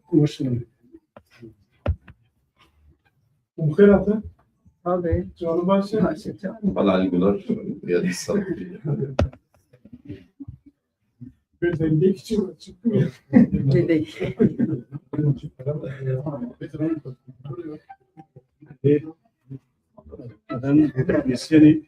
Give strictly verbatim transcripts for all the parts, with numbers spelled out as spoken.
Hoş geldin. Bixêr hatin. Abi. Canım başı. Valla Ali Güler. Ya da sağ ol. Bir de ne küçük çıkmıyor. Dedik. Adam isyeni.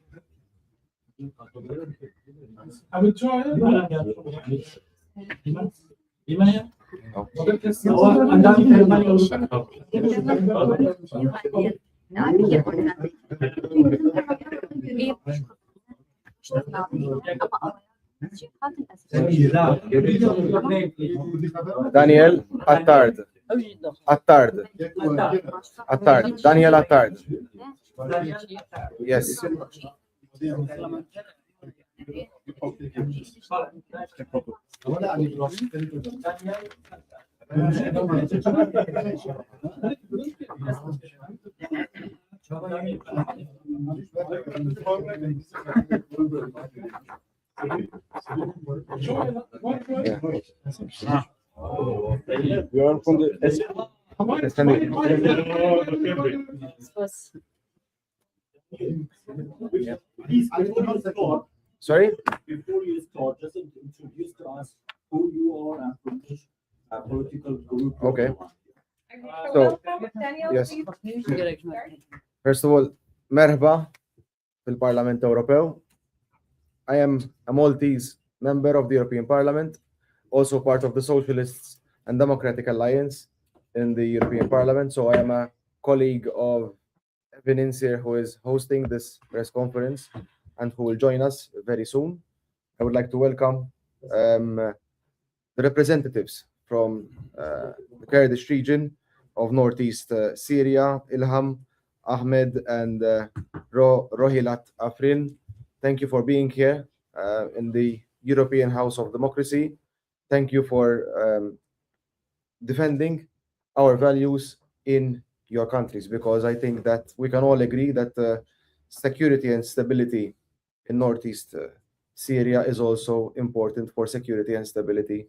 Daniel Attard. Attard. Attard. Daniel Attard. Yes. You are from the S- Please, before you start, Sorry? Before you start, just in- introduce to us who you are and from which uh, political group. Okay. So, yes. First of all, merhaba fil Parlament Ewropew. I am a Maltese member of the European Parliament, also part of the Socialists and Democratic Alliance in the European Parliament. So I am a colleague of Evin Insir, who is hosting this press conference and who will join us very soon. I would like to welcome, um, the representatives from, uh, the Kurdish region of northeast, uh, Syria, Ilham, Ahmed, and, uh, Ro-, Rohilat Afrin. Thank you for being here, uh, in the European House of Democracy. Thank you for, um, defending our values in your countries, because I think that we can all agree that, uh, security and stability in northeast, uh, Syria is also important for security and stability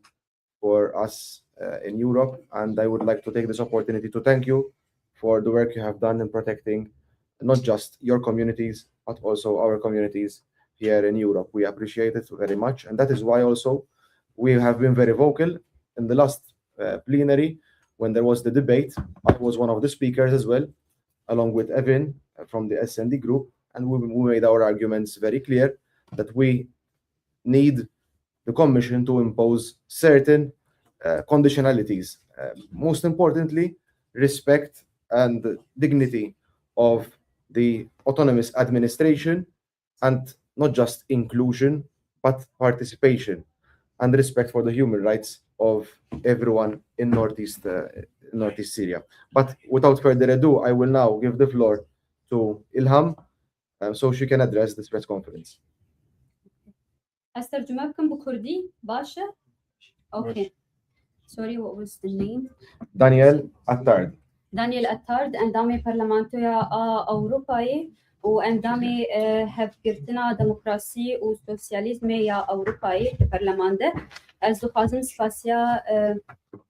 for us, uh, in Europe. And I would like to take this opportunity to thank you for the work you have done in protecting not just your communities, but also our communities here in Europe. We appreciate it very much. And that is why also we have been very vocal in the last, uh, plenary when there was the debate. I was one of the speakers as well, along with Evin, uh, from the S and D group. And we, we made our arguments very clear that we need the Commission to impose certain, uh, conditionalities. Uh, most importantly, respect and dignity of the autonomous administration, and not just inclusion, but participation and respect for the human rights of everyone in northeast, uh, northeast Syria. But without further ado, I will now give the floor to Ilham, uh, so she can address this press conference. Ez tercüme bikim bi kurdî, baş e? Okay. Sorry, what was the name? Daniel Attard. Daniel Attard, endamê Parlamentoya a Ewropayê û endamê, e, Hevgirtina Demokrasî û Sosyalîzmê ya Ewropayê di Perleman de. Ez dixwazim spasiya, e,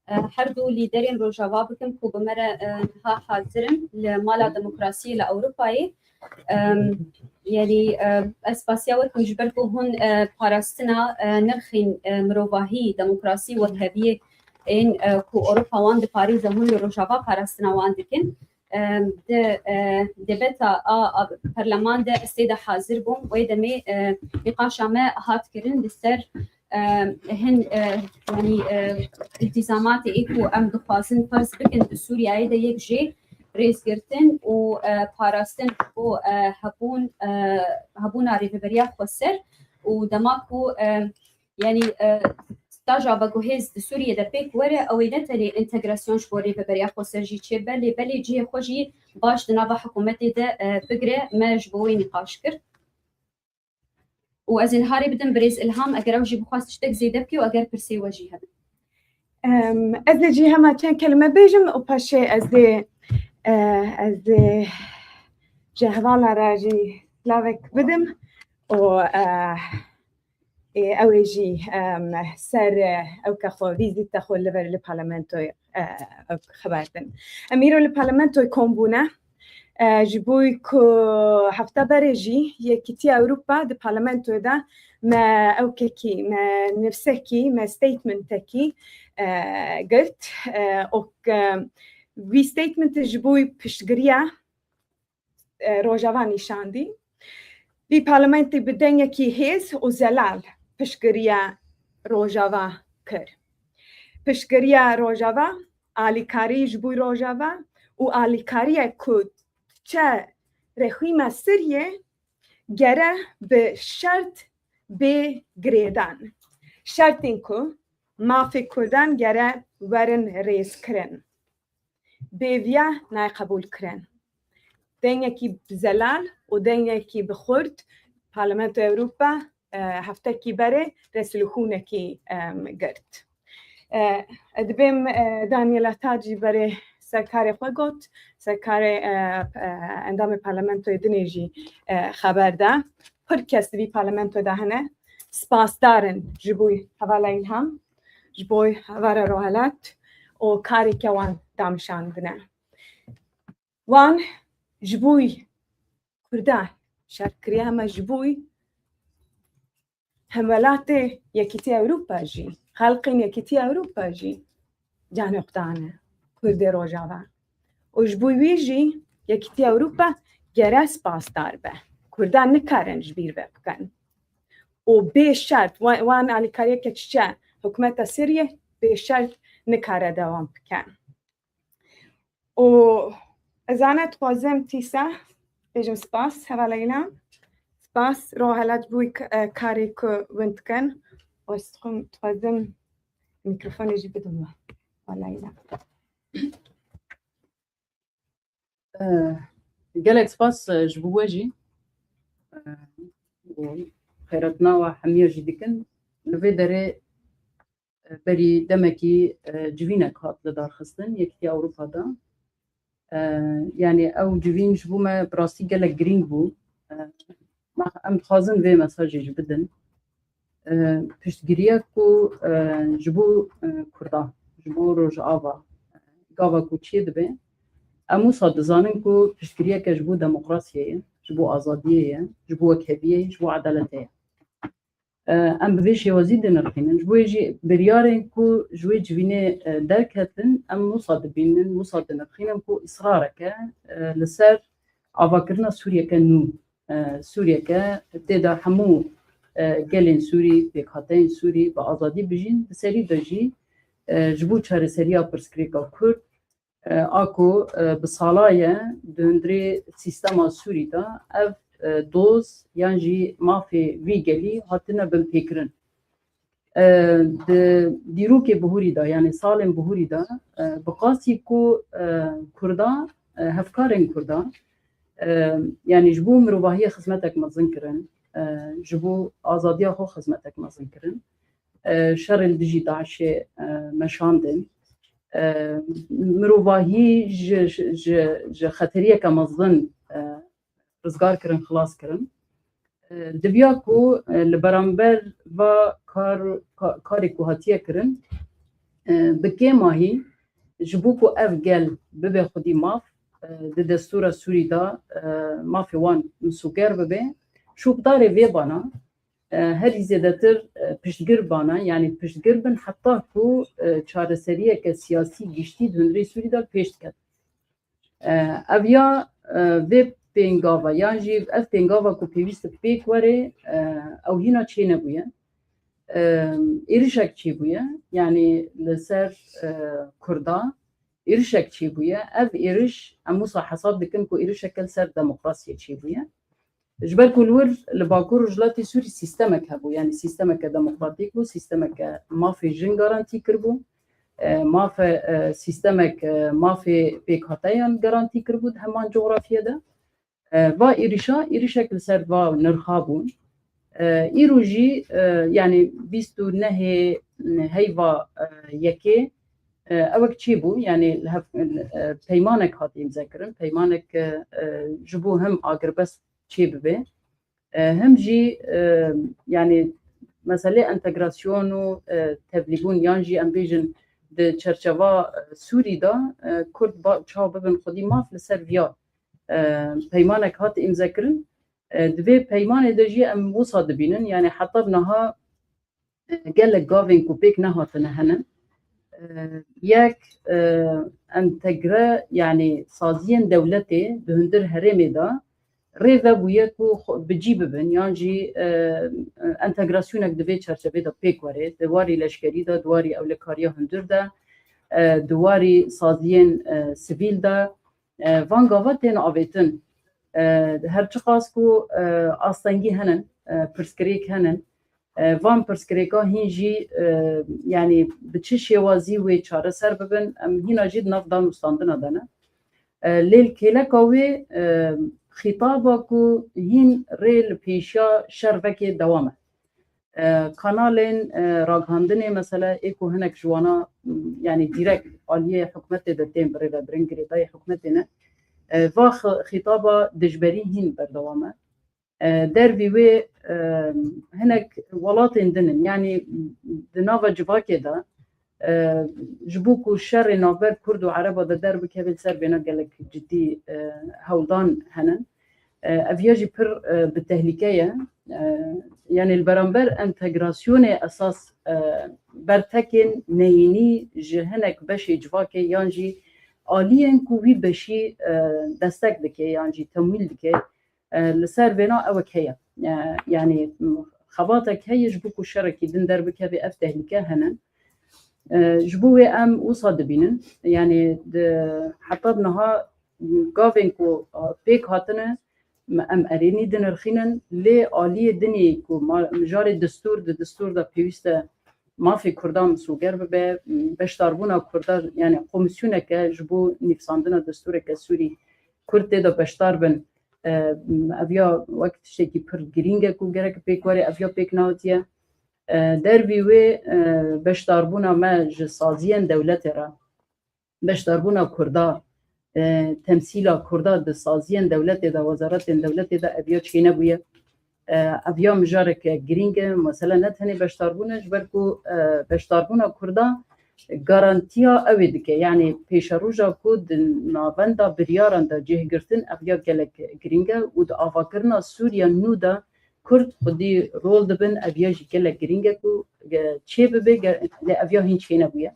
e, her du lîderên Rojava bikim ku bi me re, e, niha hazir in li Mala Demokrasiyê li Ewropayê. Em, yanî, e, ez spasiya we dikim ji ber ku hûn, e, parastina, e, nirxên, e, mirovahî, demokrasî, wekheviyê ên, e, ku Ewropa wan diparêze, hûn li Rojava parastina wan dikin. Em, di, e, debeta a, a perleman de ez tê de hazir bûm. Wê demê, e, nîqaşa me hat kirin li ser, e, hin, e, yanî, e, îltîzamatê ê ku em dixwazin ferz bikin di Sûriyeyê de yek jê rêzgirtin û, e, parastin ji bo, e, hebûn, e, hebûna rêveberiya xweser û dema ku, e, yanî, e, staja veguhêz di Sûriyê de pêk were, ew ê ne tenê entegrasyon ji bo rêveberiya xweser jî çêbe, lê belê cihê xwe jî baş di nava hikûmetê de, e, bigire, me ji bo wê nîqaş kir. Û ez ê niha rê bidim birêz Ilham, eger ew jî bixwast tiştek zêde bike û eger pirsê we jî hebe. Em, ez ê jî hema çend kelime bêjim û paşê ez ê, e, ez ê ji hevala re jî silavek bidim û, e, ê, ew ê jî, em, ser, e, ew ke xwe vîzîte xwe li ver li parlamentoyê, e, ew xeber din. Em îro li parlamentoyê kom bûne. E, ji bo ku hefta berê jî Yekîtiya Ewropa di parlamentoyê de me ew kekî, me nivsekî, me statementekî, e, girt. E, û, e, wî statementê ji bo piştgiriya, e, Rojava nîşandî. Vî parlamentê bi dengekî hêz û zelal piştgiriya Rojava kir. Piştgiriya Rojava alîkarî ji bo Rojava û alîkariye ku çe rexîma Siriyê gere bi şert bê girêdan. Şertên ku mafê Kurdan gere werin rêzkirin. Bêviya nayê qebûl kirin. Dengekî zelal û dengekî bi xurt Parlamentoya Ewropa, e, heftekî berê resîlxûnekî, em, girt. E, ez dibêm, e, Daniela Tacî berê serkarê xwe got, serkarê, e, e, endamê parlamentoyê dinê jî, e, xeber da. Pir kes di vî parlamentoyê de hene. Spasdar in ji bo hevala Îlham, ji bo hevala Rohelat û kareke wan damişandine. Wan ji bo Kurda şer kiriye, hema ji bo hemwelatê Yekîtiya Ewropa jî, xelqên Yekîtiya Ewropa jî canê xwe dane Kurdê Rojava. Û ji bo wî jî Yekîtiya Ewropa gere spasdar be. Kurdan nikarin ji bîr ve bikin. Û bê şert, wa-, wan alîkariyeke çiçe hikûmeta Siriyê bê şert nikare dewam bike. Û ez ane dixwazim tîsa bêjim spas, hevala Îlham. Spas, Rohelat, ji bo k-, e, karê ku win dikin. Û ez dixwim, dixwazim mîkrofonê jî bidim we. Hevala Îlham. Eh, gelek spas, eh, ji bo we jî. Eh, û xeyretina we hemiya jî dikin. Li vê derê, eh, berî demekî, eh, civînek hat lidarxistin Yekîtiya Ewropa de. Eh, yanî ew civîn ji bo me bi rastî gelek girîng bû. Eh, me, em dixwazin vê mesajê jî bidin. E, piştgiriya ku, e, ji bo, e, Kurdan, ji bo Rojava, gava ku çê dibe, em wisa dizanin ku piştgiriyeke ji bo demokrasiyê ye, ji bo azadiyê ye, ji bo wekheviyê ye, ji bo edaletê ye. E, em bi vê şêwazî dinirxînin. Ji bo yê jî biryarên ku ji wê civînê, e, derketin, em wisa dibînin, wisa dinirxînin ku israreke, e, li ser avakirina Sûriyeke nû, e, Sûriyeke tê de hemû, e, gelên Sûrî, pêkhateyên Sûrî bi azadî bijîn, bi serî de jî, e, ji bo çareseriya pirsgirêka Kurd, e, a ku, e, bi sala ye di hundirê sîstema Sûrî de ev, e, doz yan jî mafê vî gelî hatine binpêkirin. E, di dîrokê bihûrî de, yanî salên bihûrî de, e, bi qasî ku, e, Kurda, e, hevkarên Kurda, e, yanî ji bo mirovahiyê xizmetek mezin kirin, e, ji bo azadiya xwe xizmetek mezin kirin, e, şerê li dijî DAIŞê, e, meşandin, e, mirovahî ji, ji, ji, ji xeteriyeke mezin, e, rizgar kirin, xilas kirin. E, diviya ku, e, li beramber va kar, ka-, karê ku hatiye kirin, e, bi kêmahî ji bo ku ev gel bibe xwedî maf, e, di destûra Sûrî de, e, mafê wan misûger bibe, şopdarê vê bana, e, herî zêdetir, e, piştgir bana, yanî piştgir bin heta ku, e, çareseriyeke siyasî giştî di hundirê Sûrî de pêş dikeve. E, ev ya, e, vê pêngava, yan jî ev pêngava ku pêwîst e pêk were, e, ew hîna çênebûye. e, êrişek çêbûye, yanî li ser, e, Kurda êrişek çêbûye. Ev êriş em wisa hesab dikin ku êrişeke li ser demokrasiyê çêbûye. Ji ber ku li wir li Bakur Rojhilatê Sûrî sîstemek hebû, yanî sîstemeke demokratîk bû, sîstemeke mafê jin garantî kiribû, e, mafe, e, sîstemek, e, mafê pêkhateyan garantî kiribû di heman cografiyê de. E, va êrişa, êrişek li ser va nirxa bûn. E, îro jî, e, yanî bîst û nehê heyva, e, yekê, e, ewek çêbû, yanî li hev-, e, peymanek hat îmzekirin, peymanek, e, e, ji bo him agirbest çê bibe. E, him jî, e, yanî meselê entegrasyon û, e, tevlîbûn yan jî em bêjin di çerçeva, e, Sûrî de, e, Kurd ba-, çawa bibin xwedî maf li ser viya, e, peymanek hat îmzekirin. E, di vê peymanê de jî em wisa dibînin, yanî heta niha, e, gelek gavên ku pêk nehatine hene. E, yek, e, entegre, yanî saziyên dewletê di hundir herêmê de rê vebûye ku xwe bi cî bibin, yan jî, e, entegrasyonek di vê çerçevê de pêk were, di warî leşkerî de, di warî ewlekariya hundir de, e, di warî saziyên, e, sivîl de, e, van gava tên avêtin. E, her çiqas ku, e, astengî henin, e, pirsgirêk henin, e, van pirsgirêka hîn jî, e, yanî bi çi şêwazî wê çareser bibin, em hîna jî di nav danûstandina de ne. E, lê li kêleka wê, e, xîtaba ku hîn rê li pêşiya şer vekê dewam e. E, kanalên, e, ragihandinê, mesela, ê ku hinek ji wana, m, yanî dîrekt aliyê hikûmetê de tên birêvebirin, girêdayî hikûmetê ne. E, va xi-, xîtaba dijberî hîn berdewam e. E, dervî wê, e, hinek welatên din in, yanî di nava civakê de, e, ji bo ku şerê navber Kurd û Ereba de derbikeve, li ser vêna gelek cidî, e, hewldan henin. E, ev ya jî pir, e, bi tehlîke ye. E, yanî li beramber entegrasyonê esas, e, bertekên neyînî ji hinek beşê civakê yan jî aliyên ku wî beşî, e, destek dike yan jî temwîl dike, e, li ser vêna ewek heye. E, yanî, m, xebatek heye ji bo ku şerekî din derbikeve, ev tehlîke hene. E, ji bo wê em wisa dibînin. Yanî di, heta niha gavên ku, e, pêk hatine, m, em erênî dinirxînin, lê aliyê dinê ku ma-, mijarê distûr, di distûr de pêwîst e mafê Kurdan misoger bibe, beşdarbûna Kurdan, yanî komîsyoneke ji bo nivîsandina distûreke Sûrî Kurd tê de beşdar bin, e, ev ya wek tiştekî pir girîng e ku gerek pêk were, ev ya pêk nehatiye. E, dervî wê, e, beşdarbûna me ji saziyên dewletê re, beşdarbûna Kurda, e, temsîla Kurda di saziyên dewletê de, wezaretên dewletê de ev ya çênebûye. E, ev ya mijareke girîng e, mesela ne tenê beşdarbûn e, ji ber ku, e, beşdarbûna Kurda garantiya ew ê dike, yanî pêşeroja ku di navenda biryaran de cih girtin, ev ya gelek girîng e û di avakirina Sûriya nû de Kurd xwedî rol dibin, ev ya jî gelek girîng e ku, e, çê bibe, ge-, lê ev ya hîn çênebûye.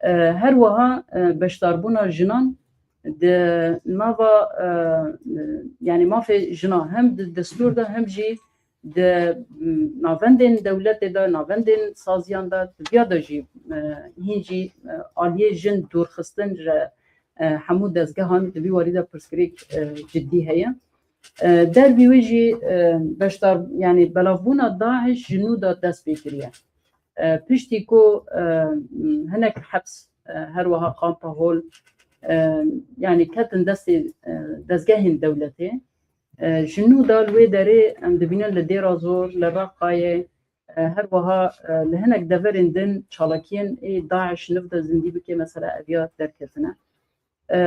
E, her wiha, e, beşdarbûna jinan di nava, e, yanî mafê jina hem di destûr de hem jî di, m, navendên dewletê de, navendên saziyan de, di viya de jî, e, hîn jî, e, aliyê jin dûrxistin ji, e, hemû dezgehan di vî warî de pirsgirêk, e, cidî heye. E, dervî wê jî, e, beşdar, yanî belavbûna DAIŞ ji nû de dest pê kiriye. E, piştî ku, e, hinek heps, e, her wiha kampa hol, e, yanî ketin destê, e, dezgehên dewletê, e, ji nû de li wê derê em dibînin li Dêra Zor, li Reqayê, e, her wiha, e, li hinek deverên din çalakiyên ê DAIŞ niv de zindî bike, mesela ev ya derketine. E,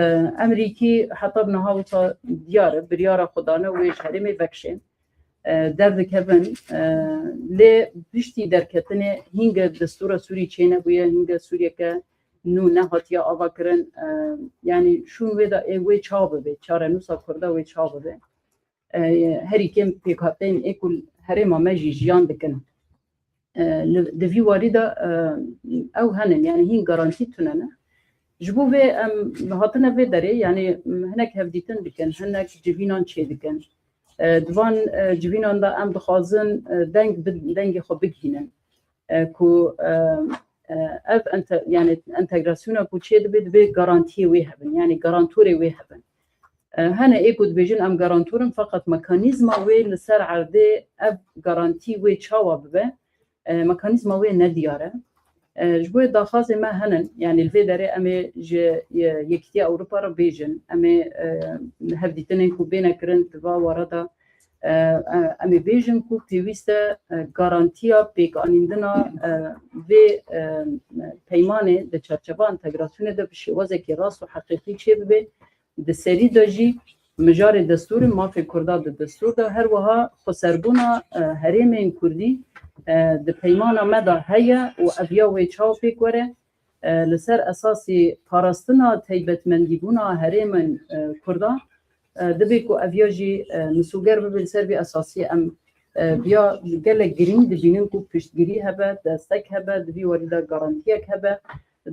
Emerîkî heta bi niha wisa diyar e, biryara xwe dane wê ji herêmê vekişên. E, derdikevin, e, lê piştî derketinê hînge destûra Sûrî çênebûye, hînge Sûriyeke nû nehatiye avakirin. E, yanî şûn wê de ê wê çawa bibe, çarenûsa Kurda wê çawa bibe. E, herî kêm pêkhateyên ê ku herêma me jî jiyan dikin. E, li, di vî warî de, e, ew henin, yanî hîn garantî tune ne. Ji bo vê em hatine vê derê, yanî hinek hevdîtin dikin, hinek civînan çêdikin. E, di van, e, civînan de em dixwazin, e, deng bi-, dengê xwe bigihînin. e, ku, e, e, ev ente-, yani entegrasyona ku çê dibe, dibe garantiyê wê hebin, yani garantorê wê hebin. E, hene ê ku dibêjin em garantor in, feqet mekanîzma wê li ser erdê ev garantî wê çawa bibe, e, mekanîzma wê nediyar e. E, ji bo daxwazê me henin, yani li vê derê em ê ji, e, Yekîtiya Ewropa re bêjin, em ê, e, hevdîtinên ku bêne kirin di va wara de, e, e, em ê bêjin ku pêwîst e, e, garantiya pêkanîndina, e, vê, e, peymanê di çarçeva entegrasyonê de bi şêwazekî rast û heqîqî çêbibe. Di serî de jî mijarê destûrê mafê Kurda di destûr de, her wiha xweserbûna, e, herêmên Kurdî, e, di peymana me de heye û ev ya wê çawa pêk were, e, li ser esasî parastina taybetmendîbûna herêmên, e, Kurda, e, dibe ku ev ya jî, e, misûger bibe. Li ser vî esasî em, e, viya gelek girîng dibînin ku piştgirî hebe, destek hebe, di vî warî de garantiyek hebe,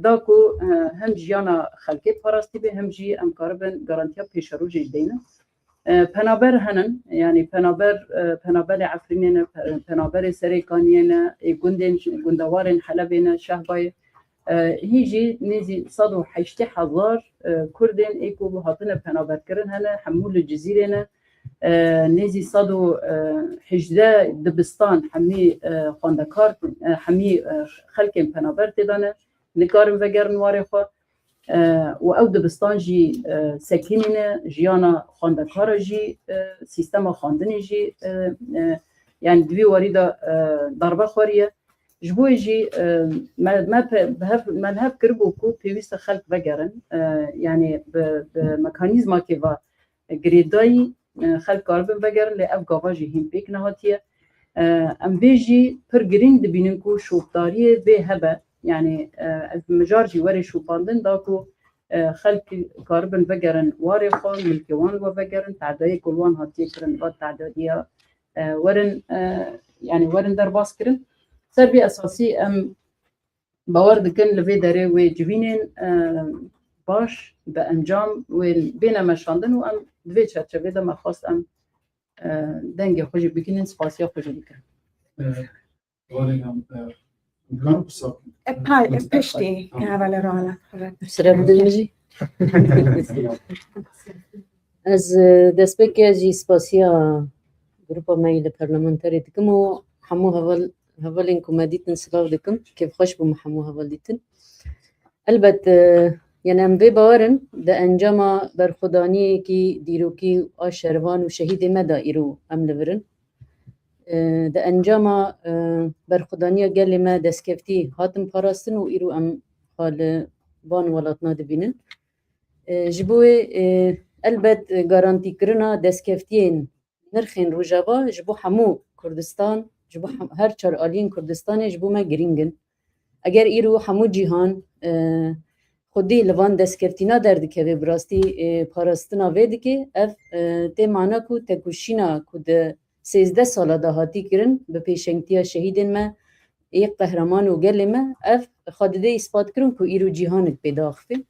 da ku, e, hem jiyana xelkê parastî be, hem jî em karibin garantiya pêşerojê jî deynin. E, penaber henin, yani penaber, e, penaberê Efrînê ne, pe-, penaberê Serêkaniyê ne, ê gundên, gundewarên Helebê ne, Şehbayê. E, hîn jî nêzî sed û heştê hezar, e, Kurdên ê ku hatine penaberkirin hene, hemû li Cizîrê ne. E, nêzî sed û hejdeh dibistan hemî, e, xwendekar, e, hemî, e, xelkên penaber tê de ne, nikarin vegerin warê xwe. E, û ew dibistan jî, e, sekinî ne, jiyana xwendekara jî, e, sîstema xwendinê jî, e, e, yani di vî warî de, e, darbe xweriye. Ji bo jî, e, me, me pe-, bi hev, me li hev kiribû ku pêwîst e xelk vegerin. E, yani bi, bi mekanîzmakê ve girêdayî, e, xelk karibin vegerin, lê ev gava jî hîn pêk nehatiye. E, em vê jî pir girîng dibînin ku şopdariyê vê hebe. Yani, e, ev mijar jî were şopandin da ku, e, xelk karibin vegerin warê xwe, milkê wan we vegerin, tedayê ku li wan hatiye kirin, va tedadiya, e, werin, e, yani werin derbas kirin. Ser vê esasî em bawer dikin li vê derê wê civînên, e, baş bi encam wê bêne meşandin û em di vê çerçevê de me xwest em, e, dengê xwe jî bigihînin, spasiya xwe jî bikin. E, Warê em, e, em dikarin qisa bikin? E, pay, e, piştî, tamam. Hevalê Rola. Sira bidin min jî. Ez, e, destpêkê ez jî spasiya grupa me yî li parlamenterê dikim û hemû heval, hevalên ku me dîtin silav dikim. Kêfxweş bûm hemû heval dîtin. Elbet, e, yani em vê bawer in, di encama berxwedaniyekî dîrokî a şervan û şehîdê me de îro em li vir in. E, di encama, e, berxwedaniya gelê me destkeftî hatin parastin û îro em xwe li van welatna dibînin. E, ji bo wê, e, elbet, e, garantîkirina destkeftiyên nirxên Rojava ji bo hemû Kurdistan, ji bo hem-, her çar aliyên Kurdistanê ji bo me girîng in. Eger îro hemû cîhan, e, xwedî li van destkeftîna derdikeve, bi rastî, e, parastina vê dike, ev, e, tê mana ku tekoşîna ku di sêzdeh sala dahatî kirin bi pêşengtiya şehîdên me, ê qehreman û gelê me, ev xwe dide îspat kirin ku îro cîhanek pê diaxive.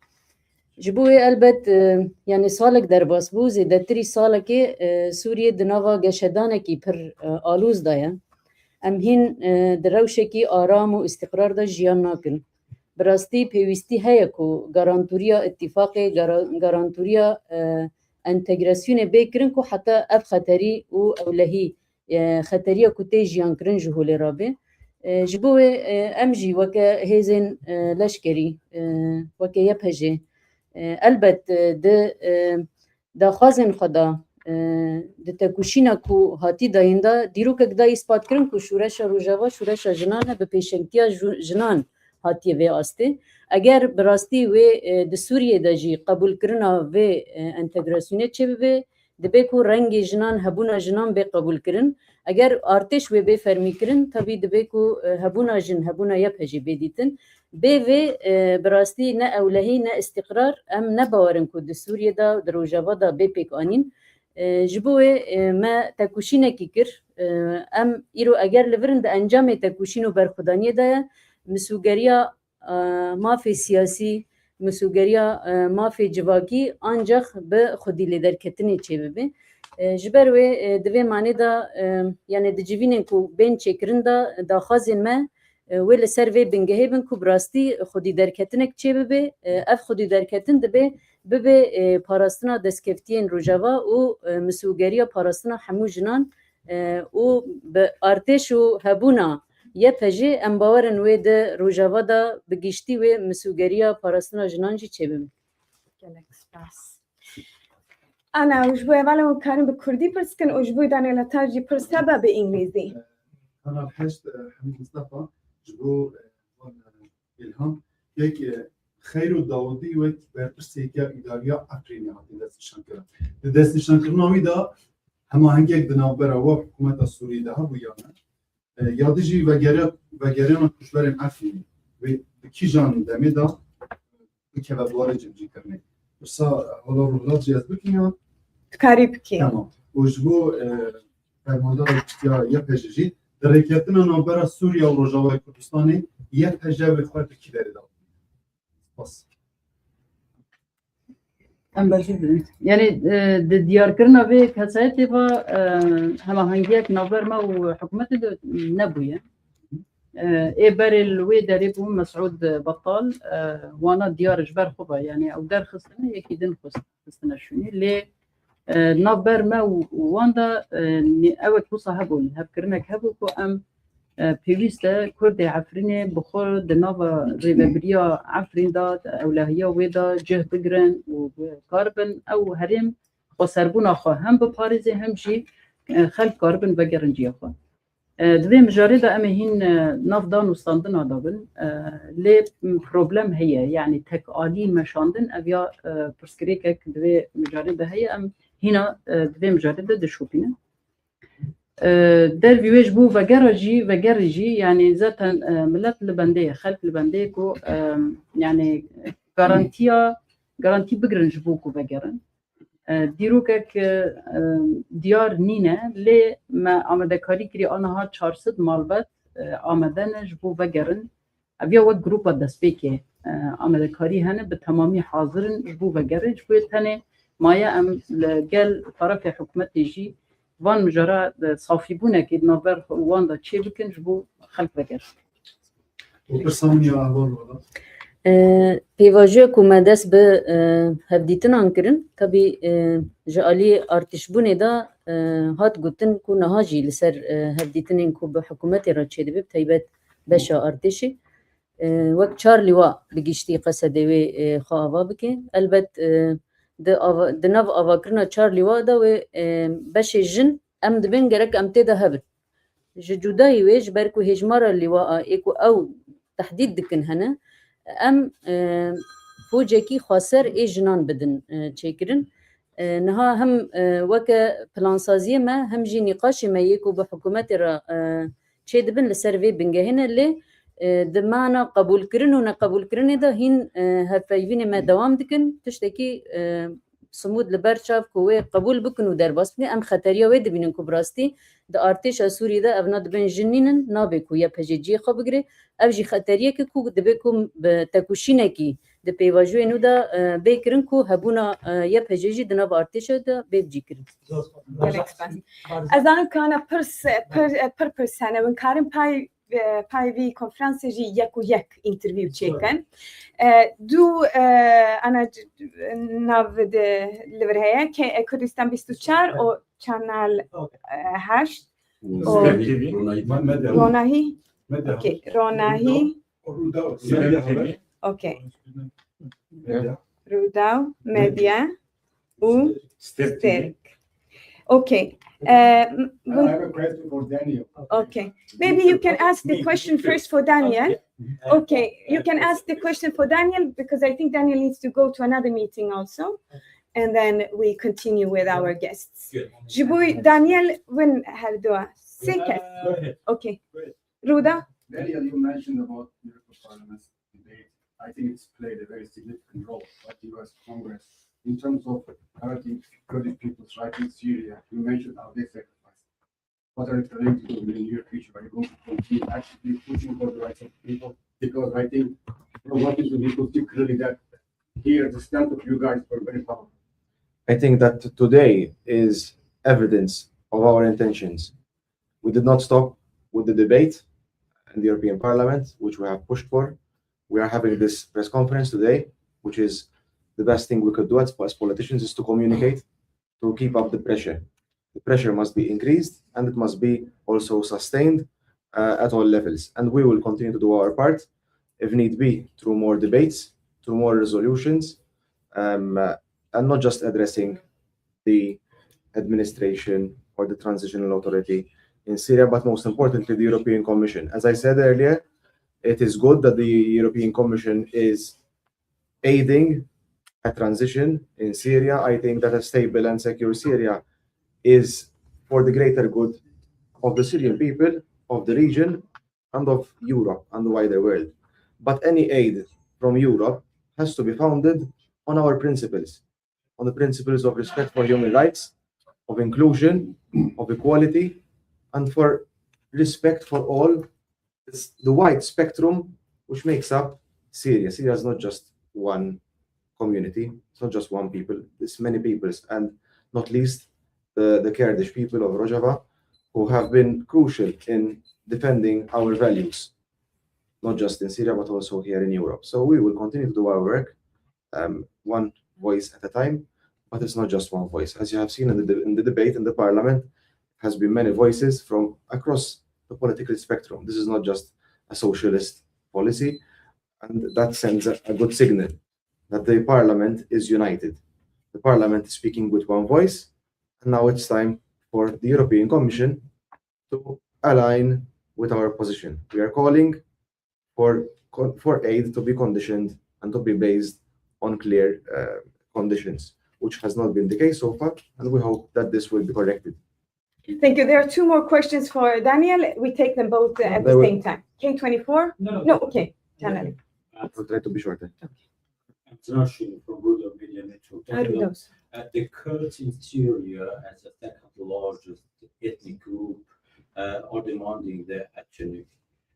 Ji bo wê elbet, e, yani salek derbas bû, zêdetirî salekê, e, Sûriye di nava geşedanekî pir, e, alûz de ye. Em hîn, e, di rewşekî aram û îstiqrar de jiyan nakin. Bi rastî pêwîstî heye ku garantoriya îtîfaqê, gara-, garantoriya, e, entegrasyonê bê kirin ku heta ev xeterî û ewlehî, e, xeteriya ku tê jiyankirin ji holê rabe. E, ji bo wê, e, em jî weke hêzên, e, leşkerî, e, weke Y P G, e, elbet, e, di, e, daxwazên xwe de, e, di tekoşîna ku hatî dayîn de dîrokek da îspat kirin ku şûreşa Rojava şûreşa jinan e, bi pêşengtiya ju-, jinan hatiye vê astê. Eger bi rastî wê, e, di Sûriyê de jî qebûlkirina vê, e, entegrasyonê çêbibe, dibe ku rengê jinan, hebûna jinan bê qebûlkirin. Eger artêş wê bê fermîkirin, tevî dibe ku, e, hebûna jin, hebûna Y P G bê dîtin. Bê vê, e, bi rastî ne ewlehî ne îstîqrar, em ne bawer in ku di Sûriyê de, di Rojava de bê pêkanîn. E, ji bo wê, e, me tekoşînekî kir. E, em îro eger li vir in di encamê tekoşîn û berxwedaniyê de ye, misûgeriya, e, mafê siyasî, misûgeriya, e, mafê civakî ancax bi xwedî lêderketinê çêbibe. E, ji ber wê, e, di vê manê de, e, yani di civînên ku bên çêkirin de daxwazên me, e, wê li ser vê bingehê bin ku bi rastî xwedî derketinek çêbibe. E, ev xwedî derketin dibe bibe, e, parastina destkeftiyên Rojava û, e, misûgeriya parastina hemû jinan, e, û bi artêş û hebûna Y P G em bawer in wê di Rojava de bi giştî wê misûgeriya parastina jinan jî çêbibe. Gelek spas. Ana, û ji bo hevalên we karin bi kurdî pirs kin û ji bo Daniel Atar jî pirs hebe bi îngilîzî. Kanal heşt, e, Hemî Mustafa, ji bo, e, van, e, Îlham, yek, e, Xeyro Dawudî wek berpirsê yek îdariya Efrînê hatiye destnîşankirin. Di destnîşankirina wî de hemahengiyek di navbera we hikûmeta Sûriyê de hebû ya ne? E, ya dî jî vegere-, vegeriyana koçberên Efrînê wê di kîjan demê de bikeve bi warê cîbicîkirinê? Pirsa Hola Ruhlat jî ez bikim ya? Dikarî bikî. Tamam. Û ji bo, e, fermandara giştiya Y P G jî di rêkeftina navbera Sûriye û Rojavayê Kurdistanê Y P G wê xwe di kî derê de? Spas. Em bersiv didin. Yani, e, di diyarkirina vê kesayetê ve, e, hemahengiyek navber me û hikûmetê de nebûye. E, ê berê li wê derê bû Mesûd Betal, e, wana diyar ji ber xwe ve, yani ew derxistine, yekî din xist-, xistine şûnê. Lê, e, navber me û, û wan de, e, nê-, ewek wisa hebû, hevkirinek hebû ku em, e, pêwîst e Kurdê Efrînê bi xwe di nava rêvebiriya Efrîn de, di ewlehiya wê de cih bigirin û karibin ew herêm xweserbûna xwe hem biparêzê hem jî, e, xelk karibin vegerin ciya xwe. E, di vê mijarê de em ê hîn, e, nav dan û standina de bin. E, lê problem heye, yanî tek alî meşandin, ev ya, e, pirsgirêkek di vê mijarê de heye, em hîna, e, di vê mijarê de dişopînin. E, dervî wê ji bo vegera jî, vegerê jî, yanî zaten, e, milet li bendê ye, xelk li bendê ye ku, e, yanî garantiya, garantî bigirin ji bo ku vegerin. E, dîrokek, e, diyar nîne, lê me amadekarî kirî aniha çar sed malbat, e, amade ne ji bo vegerin. Ev ya wek grupa destpêkê, e, amadekarî hene, bi temamî hazir in ji bo vegerin. Ji bo tenê maye em li gel tarafê hikûmetê jî van mijara, e, safîbûnekê di navber wan de çê bikin ji bo xelk vegerin. Û pirsa min ya heval wada. E, pêvajoya ku me dest bi, e, hevdîtinan kirin, tabî, e, ji alî artîşbûnê de, e, hat gotin ku niha jî li ser, e, hevdîtinên ku bi hikûmetê re çêdibe, bi taybet beşa artêşê, e, wek çar lîwa bi giştî qesedê wê, e, xwe ava bike. Elbet, e, di ava-, di nav avakirina çar lîwa de wê, e, beşê jin em dibên gerek em tê de hebin. Ji cudayî wê, ji ber ku hêjmara lîwa a ê ku ew tehdîd dikin hene, em, e, focekî xweser ê jinan bidin, e, çêkirin. E, niha hem, e, weke plansaziyê me, hem jî nîqaşê me yê ku bi hikûmetê re, e, çêdibin li ser vê bingehê ne, lê, e, di mana qebûlkirin û neqebûlkirinê de hîn, e, hevpeyvînê me dewam dikin. Tiştekî, e, simûd li ber çav ku wê qebûl bikin û derbas bikin, em xeteriya wê dibînin ku bi rastî di artêşa Sûriyê de evna dibin jin nînin, nabe ku Y P G cihê xwe bigire. Ev jî xeteriyek e ku dibe ku bi tekoşînekî di pêvajoyê nû de, e, bê kirin ku hebûna, e, Y P G jî di nav artêşa de bê bicîkirin. Gelek spas. Ez zanim ka ana pirs, pir, pir pirs hene, hûn karin pay, e, pay vî konferansê jî yek û yek interview çêkin. E, du, e, ana c-, nav de li vir heye, ke, e, Kurdistan bîst û çar û Channel, e, heşt û Ronahî. Ronahî. Okey, Ronahî. Okey. Rûdaw, Medya û Stêrk. Okey. Uh, m-, I have a question for Daniel. Okay. Maybe you can ask the question first for Daniel. Okay, you can ask the question for Daniel because I think Daniel needs to go to another meeting also. And then we continue with our guests. Ji bo Daniel win her dua. Sê kes. Okay. Rûda? Daniel, you mentioned about European Parliament debate. I think it's played a very significant role, but U S Congress, in terms of hurting Kurdish people's rights in Syria, you mentioned how they sacrificed. What are you planning to do in the near future? Are you going to continue actively pushing for the rights of the people? Because I think from what you said, you could see clearly that here the stance of you guys were very powerful. I think that today is evidence of our intentions. We did not stop with the debate. in the European Parliament, which we have pushed for. We are having this press conference today, which is the best thing we could do as, as politicians, is to communicate, to keep up the pressure. The pressure must be increased and it must be also sustained uh, at all levels. And we will continue to do our part, if need be, through more debates, through more resolutions, um, uh, and not just addressing the administration or the transitional authority in Syria, but most importantly, the European Commission. As I said earlier, it is good that the European Commission is aiding a transition in Syria. I think that a stable and secure Syria is for the greater good of the Syrian people, of the region, and of Europe and the wider world. But any aid from Europe has to be founded on our principles, on the principles of respect for human rights, of inclusion, of equality, and for respect for all this, the wide spectrum which makes up Syria. Syria is not just one community, it's not just one people, it's many peoples, and not least the, the Kurdish people of Rojava, who have been crucial in defending our values, not just in Syria, but also here in Europe. So we will continue to do our work, um, one voice at a time, but it's not just one voice. As you have seen in the, de- in the debate in the parliament, has been many voices from across the political spectrum. This is not just a socialist policy, and that sends a, a good signal that the parliament is united. The parliament is speaking with one voice, and now it's time for the European Commission to align with our position. We are calling for, for aid to be conditioned and to be based on clear uh, conditions, which has not been the case so far, and we hope that this will be corrected. Thank you. There are two more questions for Daniel. We take them both uh, at They the will- same time. K twenty-four? No, no. No, okay. Channel. I'll try to be shorter. International from Rudolf William Mitchell. Uh, Rudolf. Uh, the Kurds in Syria as the second largest ethnic group uh, are demanding the autonomy.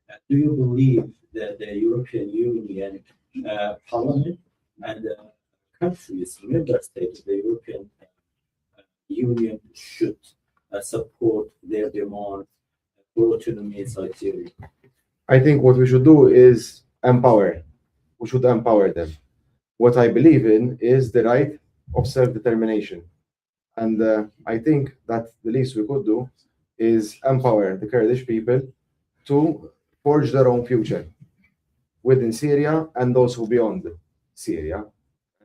Uh, do you believe that the European Union uh, Parliament and the countries, member states of the European uh, Union should uh, support their demand for autonomy in Syria? I think what we should do is empower. We should empower them. What I believe in is the right of self-determination. And uh, I think that the least we could do is empower the Kurdish people to forge their own future within Syria and also beyond Syria.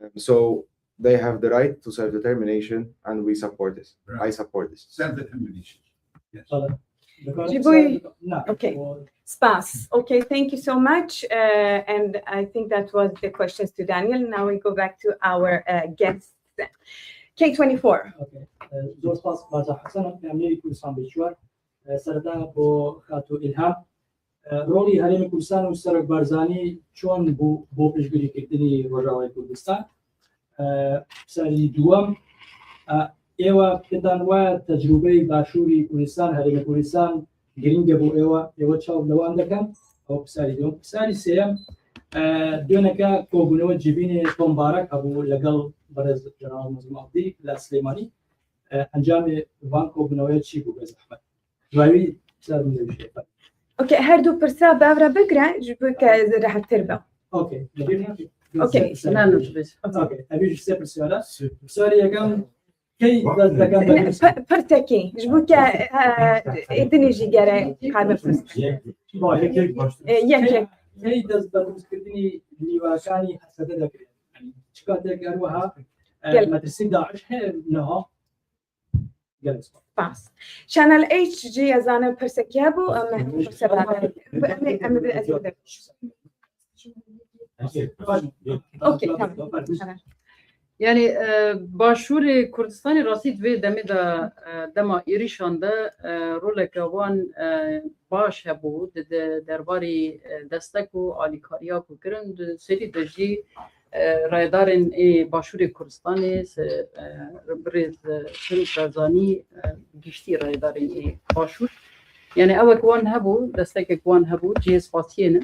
Um, so they have the right to self-determination, and we support this. I support this. Self-determination. Yes. Dikare Ji bo- Na, Okay. o- Spas. Okay, thank you so much. Uh, and I think that was the questions to Daniel. Now we go back to our uh, guests. K twenty-four. Okay. Zor spas Barza Hesen, Emniyê Kurdistan Beşwar. Sereda bo Xatu İlham. Rolî Herêmê Kurdistan û Serok Barzanî çon bû bo piştgirîkirdinî Rojavayê Kurdistan? Serî duwem, êwa pindan waya tecrûbeyê Başûrî Kurdistan, Herêmê Kurdistan girîng e bo êwa, êwa çaw li wan dikin? Ew pisarî duwem. Pisarî sêyem, e, dûneke kobûnewe civînê Tom Barak hebû legel berêz General Nazim Abdî li Silêmanî. E, encamê van kobûneweya çi bû be zehmet? Rewî ser min de bir şey. Okay, her du pirsa bi ev re bigre, ji bo ke ez rehettir be. Okay. Lebir Okay. Ne nutbir. Okay. Ev ji se pirsiyara. Pirsiyarî yekem key dest deken Ne, pir- Pirtekî, ji bo ke e, êdinî jî gere qarbin pirs. Ba, yek, yek. E, Yek yek. Key dest bi rûzkirdinî nîvakanî hesede de kirin. Çika te ger wiha e, Gel. Metirsî Daîş he niha. Gelek spas. Spas. Channel H jî ez zanim pirsekî hebû, em pirse berdin. Em ê, em ê, ez ê. Okay, tamam. Yani e, Başûrê Kurdistanê rastî di vê demê de e, dema êrîşan de e, roleke wan e, baş hebû di, di derbarê e, destek û alîkariya ku kirin di serî de jî e, rayedarên ê Başûrê Kurdistanê se- e, birêz e, Ferûk Barzanî e, giştî rayedarên ê Başûr. Yani ewek wan hebû, destekek wan hebû, cihê spasiyê ne.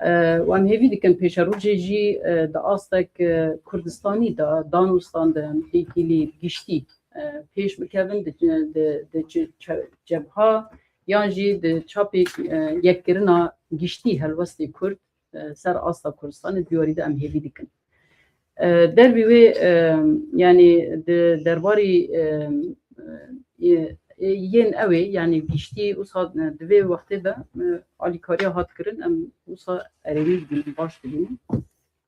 E, wan hêvî dikin pêşerojê jî e, di astek e, Kurdistanî de, danûstan de, em têkilî giştî e, pêş bikevin, di, di, di ce- ce- cebha yan jî di çapê, e, yekkirina giştî helwestê Kurd, e, ser asta Kurdistanê di vî warî de em hêvî dikin. E, dervî wê, e, yanî di derbarî, e, e, e, yên ew ê, yanî giştî wisa, e, di vê wextê de, e, alîkariya hat kirin, em wisa erênî dibînin, baş dibînin.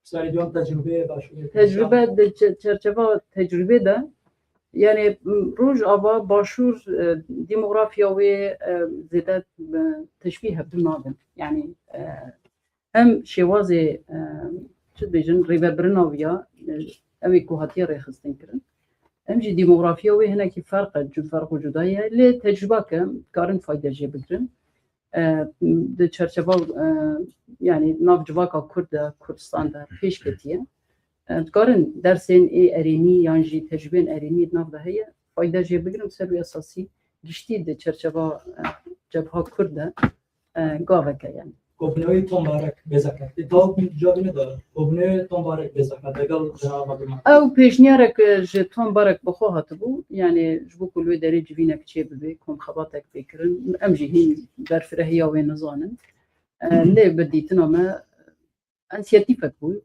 Sarî can tecrübeyê başûrê. Tecrübe di çe-, çerçeva tecrübê de, yanî, m, Rojava, Başûr, e, demografiya wê, e, zêde, e, teşbîh hevdû nabin. Yanî, e, hem şêwazê, e, çi dibêjin, rêvebirina wî ya, e, ew ê ku hatiye rêxistin kirin. Hem jî demografiya wê hinekî ferq e, cu-, ferq û cudayî ye. Lê tecrüba ke, karin fayde jê bigirin. E, di çerçeva, e, yanî nav civaka Kurd de, Kurdistan de pêş ketiye. E, dikarin dersên ê erênî yan jî tecrübên erênî di nav de heye, fayde jê bigirin, ser wî esasî giştî di çerçeva, e, cebha Kurd de, e, gaveke yani. Kobnewê Tom Barek bêzeke. Tê tawk min cevabî neda. Kobnewê Tom Barek bêzeke. Degal cevaba bima. Ew pêşniyarek, e, ji Tom Barek bi xwe hatibû. Yani ji bo ku li wê derê civînek çê bibe, komxebatek pê kirin. Em jî hîn berfirehiya wê nizanin. E, lê bi dîtina me, e, însiyatîfek bû.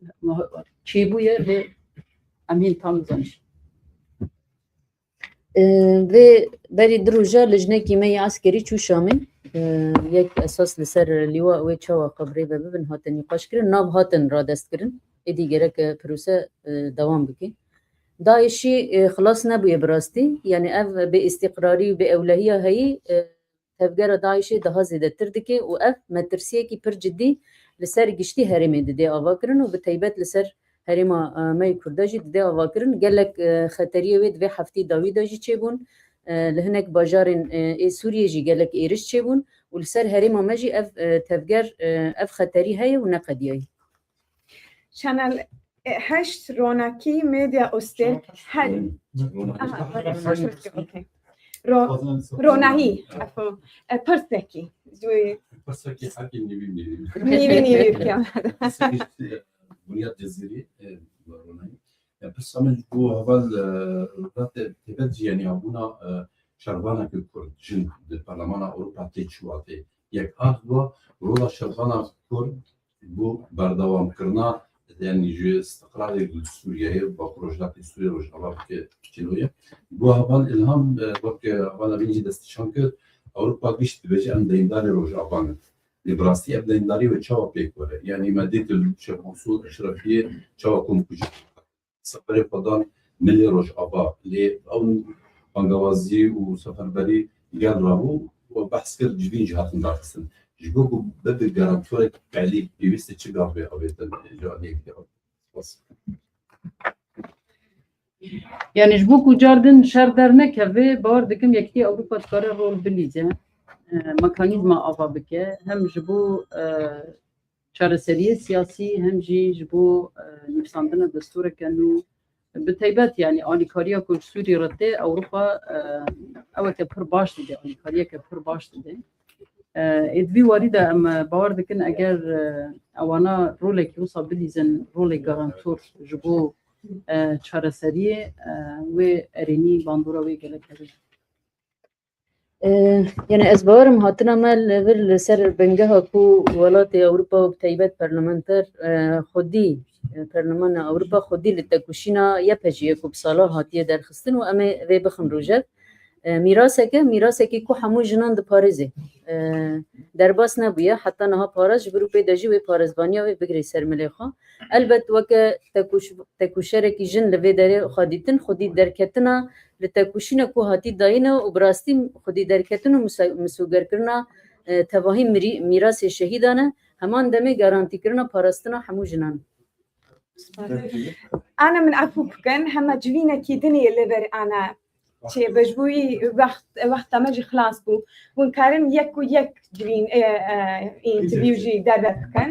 Çêbûye lê em hîn tam nizanin. E, vê berî du roja lijnekî me yê eskerî çû Şamê. E, yek esas li ser lîwa wê çawa qebrê ve bibin hate nîqaş kirin. Nav hatin radest kirin. Êdî gerek, e, pirose, e, dewam bike. DAIŞî, e, xilas nebûye bi rastî. Yani ev bêîstîqrarî û bêewlehiya heyî, e, tevgera DAIŞê daha zêdetir dike û ev metirsiyekî pir cidî li ser giştî herêmê didê avakirin û bi taybet li ser herêma, e, me yê Kurda jî didê avakirin. Gelek, e, xeteriyê wê di vê heftî dawî de jî çêbûn. E, li hinek bajarên, e, ê Sûriyê jî gelek êriş çêbûn û li ser herêma me jî ev, e, tevger, e, ev xeterî heye û neqediyayî. Channel, e, heşt Ronakî Medya Ostel. Her... Aha, okey. Ro-, Ronahî, efo. E, pirsekî. Pirsekî herkî nîvî nîvî. Nîvî nîvî bike. Pirsekî, e, Bunyat Cezîrî, e, Ronahî. E, pirsa min ji bo heval, e, Rate Têbet jî, yanî hebûna, e, şervaneke Kurd, jin di Parlemana Ewropa tê çi watê? Yek hat wa rola şervana Kurd bo berdewamkirina, yanî ji istiqrarê li Sûriyeyê, Bakur Rojhilatê Sûriyê, Rojava bike çîno ye. Bo heval Îlham, e, wek, e, hevala min jî destnîşan kir, Ewropa giş dibêje em deyndarê Rojava ne. Lê bi rastî ev deyndarî wê çawa pêk were? Yanî me dît li Şêx Mensûr Eşrefiyê çawa kom kujî. Seferê xwe dan milê Rojava. Lê ew bangewazî û seferberî gel rabû û behs kir civîn jî hatin daxistin. Ji bo ku bibe garantorek belî pêwîst e çi gav bê avêtin ji aliyekî de? Spas. Yani ji bo ku car din şer dernekeve, bawer dikim Yekîtiya Ewropa dikare rol bilîze, e, mekanîzma ava bike, hem ji bo, e, çareseriyê siyasî, hem jî ji bo, e, nivîsandina destûreke nû. Bi taybet, yani, alîkariya ku ji Sûrî re tê, Ewropa, e, eweke pir baş dide, alîkariyeke pir baş dide. E, ê di vî warî de em, e, bawer dikin, eger, e, ewana rolekî wisa bilîzin, rolê garantor ji bo, e, çareseriyê, e, wê erênî bandora wê gelek hebe. E, yani ez bawerim hatina me li vir li ser bingeha ku welatê Ewropa û bi taybet parlamenter, e, xwedî, e, Parlemana Ewropa xwedî li tekoşîna YPJ'ê ku bi sala hatiye derxistin û em ê vê bixin rojev. E, mîraseke, mîrasekî ku hemû jinan diparêze. E, derbas nebûye, heta niha paraz ji vir û pê de jî wê parêzvaniya wê bigirê ser milê xwe. Elbet weke tekuş-, tekûşerekî jin li vê derê xwe dîtin, xwedî derketina li tekûşîna ku hatî dayîne û bi rastî xwedî derketin û misa-, misogerkirina, e, tevahî mirî-, mîrasê şehîdan e, heman demê garantîkirina parastina hemû jinan e. Ana min efû bikin, hema civînekî dinê li vir ana çêbe, ji bo wî wext, wexta me jî xilas bû. Hûn karin yek û yek civîn, e, e, interview jî derve bikin.